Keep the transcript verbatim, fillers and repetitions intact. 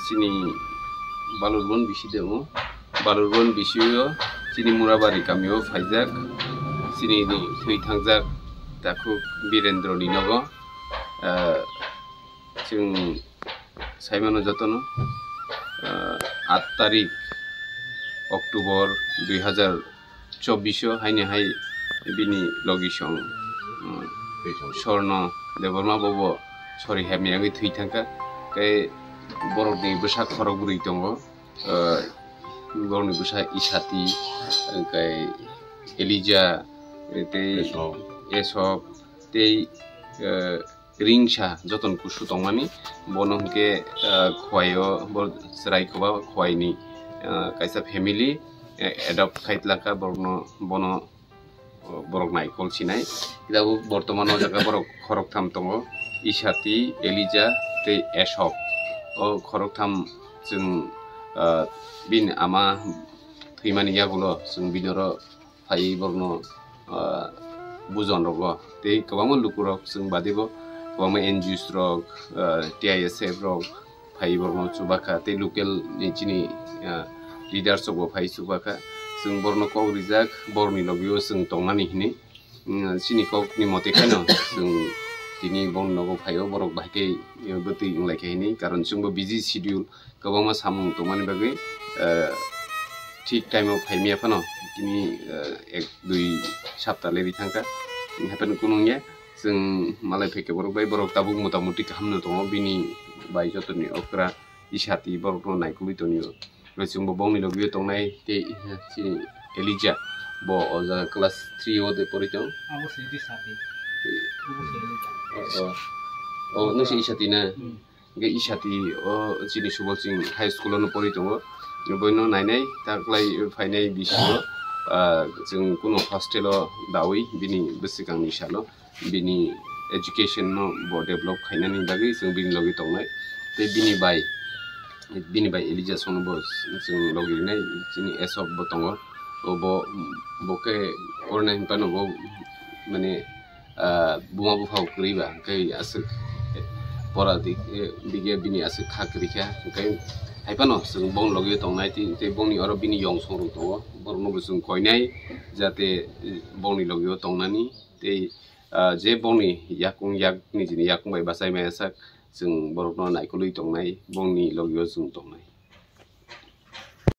Chini Balurbon bisi de o, Balurbon bisi o chini Murabari kami o phaijak, chini ni thwi thangjak takhuk Birendra ni nogo, ah, chwng saimano jotono, ah, aat tarik October dui hazar chobbish o haini hai bini logi song, um, Sorno Debbarma bobo sori hemyangwi thwi thangkha. Tei borokni bwsa khorok bwrwi tongo, uh, borokni bwsa Isati, hwnkhe Elija, tei Esop. Esop, tei, uh, Ringsa joton kusu tongmani, bono hwnkhe, ah, Khowai o bo chwrai koba Khowai ni, ah, kaisa family, eh, adopt khai tlaka borokno, bono, oh, borok naikol sinai. Tabuk bortoman o jaga borok khoroktham tongo, Isati, Elija tei Esop. O khoroktham chwng, ah, bini ama thwimani yagulo chwng bini oro phaiwi borokno, ah, bujon rogo tei kwbangma lukurok chwng badibo kwbangma N G Os rok, ah, T I S F rok phaiwi borokno chubakha tei local ni chini, ah, leaders rokbo phaiwi chubakha. Chwng borokno kok rijak, borokni logio chwng tongnani hinwi. Mm, chini kokni mote kheno chwng tini borokni nogo phaio, borok bahai khe, eh, bwtwi wnglaikha hinwi, karon chwngbo busy schedule. Kwbangma samung tongmani bagwi, eh, thik time o phaimya phano tini, eh, ek dui sapta leri thangkha. Hapheno kunu wngya, chwng malai phaikhe borok bai borok tabuk motamuti kahamno tongo, bini bai jotoni okra Isati borokno naikolwi tonio. Chwngbo bongni logio tongnai tei, eh, chini Elija bo o jaga class three o de pori tong. Abo se Isati. Abo se Elija. O, o. O, nung se Isati na? Hmm. Hingke Isati o chini Subolsing High School o no pori tongo. Boino nainai taklai phainai bisingo, ah, chwng kuno hostel o dawi bini bwswkangni salo bini education no bo develop khainani bagwi chwng bini logi tongnai. Tei bini bai, bini bai Elija Sono bo chwng logi rinai, chini Esop bo tongo. O bo, bo khe porna hinphano bo mane, ah, buma buphao kwrwi ba, hwnkhe aswk pora dik, eh, dige bini aswk kha kwrwi kha, hwnkhe hai phano chwng bongni logio tongnai, tei, tei bongni oro bini yong song rok tongo, borokno bo chwng koinai, jate, eh, bongni logio tongnani, tei, ah, je bongni yakung yak, nijini yakung bai bachai maya sak, chwng borokno naikolwi tongnai, bongni logio chwng tongnai.